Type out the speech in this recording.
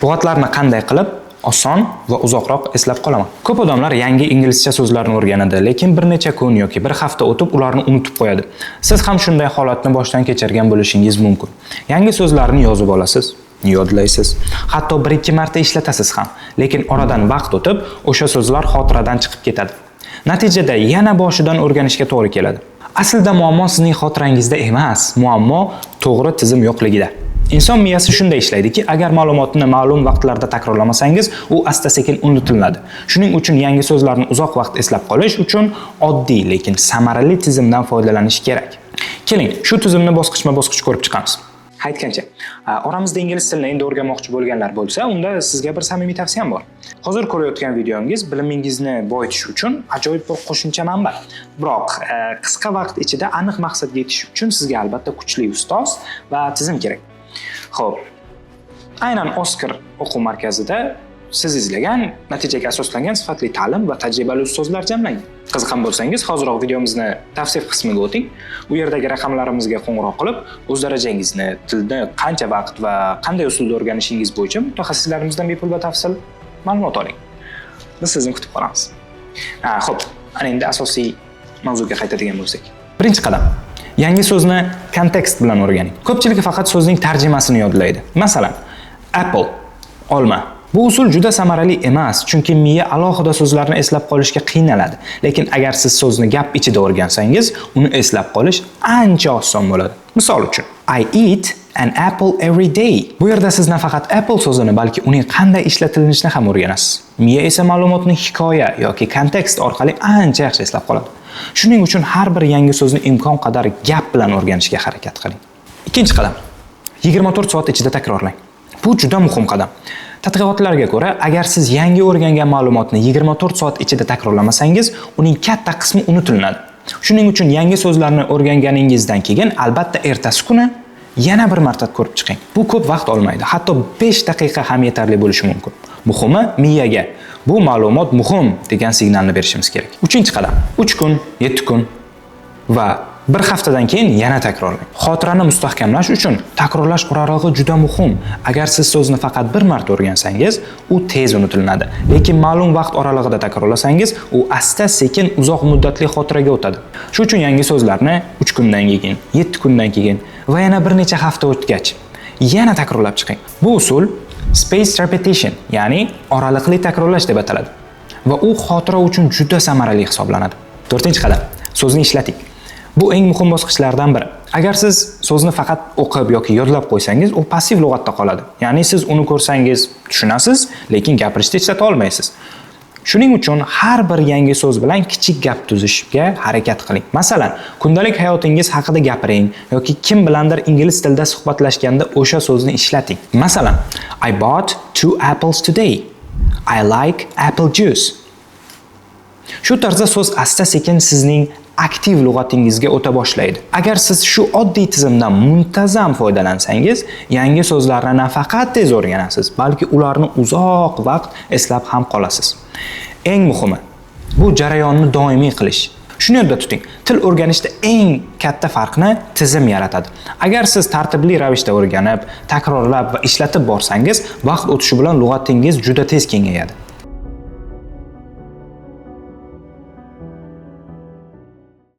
Lug'atlarni qanday qilib oson va uzoqroq eslab qolaman? Ko'p odamlar yangi inglizcha so'zlarni o'rganadi, lekin bir necha kun yoki bir hafta o'tib ularni unutib qo'yadi. Siz ham shunday holatni boshdan kechirgan bo'lishingiz mumkin. Yangi so'zlarni yozib olasiz, yodlaysiz, hatto bir ikki marta ishlatasiz ham, lekin oradan vaqt o'tib o'sha so'zlar xotiradan chiqib ketadi. Natijada yana boshidan o'rganishga to'g'ri keladi. Aslida muammo sizning xotirangizda emas, muammo to'g'ri tizim yo'qligida. Inson miyasi shunday ishlaydiki, agar ma'lumotni ma'lum vaqtlarda takrorlamasangiz, u asta-sekin unutiladi. Shuning uchun yangi so'zlarni uzoq vaqt eslab qolish uchun oddiy, lekin samarali tizimdan foydalanish kerak. Keling, shu tizimni bosqichma-bosqich ko'rib chiqamiz. Aytgancha, oramizda ingliz tilini endi o'rganmoqchi bo'lganlar bo'lsa, unda sizga bir samimiy tavsiyam bor. Hozir ko'rayotgan videongiz bilimingizni boyitish uchun ajoyib bir qo'shimcha manba. Biroq qisqa vaqt ichida aniq maqsadga yetish uchun sizga albatta kuchli ustoz va tizim kerak. Xo'p, aynan Oskar o'quv markazida siz izlagan natijaga asoslangan sifatli ta'lim va tajribali ustozlar jamlangan. Qiziqqan bo'lsangiz, hoziroq videomizni tavsif qismiga o'ting. U yerdagi raqamlarimizga qo'ng'iroq qilib, o'z darajangizni, tilni qancha vaqt va qanday usulda o'rganishingiz bo'yicha mutaxassislarimizdan bepul batafsil ma'lumot oling. Biz sizni kutib qolamiz. Ha, xo'p, ana endi asosiy mavzuga qaytadigan bo'lsak. Birinchi qadam. Yangi so'zni kontekst bilan o'rganing. Ko'pchilik faqat so'zning tarjimasini yodlaydi. Masalan, apple, olma. Bu usul juda samarali emas, chunki miya alohida so'zlarni eslab qolishga qiynaladi. Lekin agar siz so'zni gap ichida o'rgansangiz, uni eslab qolish ancha oson bo'ladi. Misol uchun, "I eat an apple every day." Bu yerda siz nafaqat apple so'zini, balki uning qanday ishlatilishini ham o'rganasiz. Miya esa ma'lumotni hikoya yoki kontekst orqali ancha yaxshi eslab qoladi. Shuning uchun har bir yangi so'zni imkon qadar gap bilan o'rganishga harakat qiling. Ikkinchi qadam. 24 soat ichida takrorlang. Bu juda muhim qadam. Tadqiqotlarga ko'ra, agar siz yangi o'rgangan ma'lumotni 24 soat ichida takrorlamasangiz, uning katta qismi unutiladi. Shuning uchun yangi so'zlarni o'rganganingizdan keyin albatta ertasi kuni yana bir marta ko'rib chiqing. Bu ko'p vaqt olmaydi, hatto 5 daqiqa ham yetarli bo'lishi mumkin. Muhimi, miyaga bu ma'lumot muhim degan signalni berishimiz kerak. Uchinchi qadam. 3 kun, 7 kun va bir haftadan keyin yana takrorlang. Xotirani mustahkamlash uchun takrorlash oralig'i juda muhim. Agar siz so'zni faqat bir marta o'rgansangiz, u tez unutiladi. Lekin ma'lum vaqt oralig'ida takrorlasangiz, u asta-sekin uzoq muddatli xotiraga o'tadi. Shuning uchun yangi so'zlarni 3 kundan keyin, 7 kundan keyin va yana bir necha hafta o'tgach yana takrorlab chiqing. Bu usul spaced repetition, ya'ni oraliqli takrorlash deb ataladi va u xotira uchun juda samarali hisoblanadi. To'rtinchi qadam. So'zni ishlating. Bu eng muhim bosqichlardan biri. Agar siz so'zni faqat o'qib yoki yodlab qo'ysangiz, u passiv lug'atda qoladi. Ya'ni siz uni ko'rsangiz tushunasiz, lekin gapirishda ishlata olmaysiz. Shuning uchun har bir yangi so'z bilan kichik gap tuzishga harakat qiling. Masalan, kundalik hayotingiz haqida gapiring yoki kim bilandir ingliz tilida suhbatlashganda o'sha so'zni ishlating. Masalan, "I bought two apples today." "I like apple juice." Shu tarzda so'z asta-sekin sizning aktiv lug'atingizga o'ta boshlaydi. Agar siz shu oddiy tizimdan muntazam foydalansangiz, yangi so'zlarni nafaqat tez o'rganasiz, balki ularni uzoq vaqt eslab ham qolasiz. Eng muhimi, bu jarayonni doimiy qilish. Shuni yodda tuting, til o'rganishda eng katta farqni tizim yaratadi. Agar siz tartibli ravishda o'rganib, takrorlab va ishlatib borsangiz, vaqt o'tishi bilan lug'atingiz juda tez kengayadi.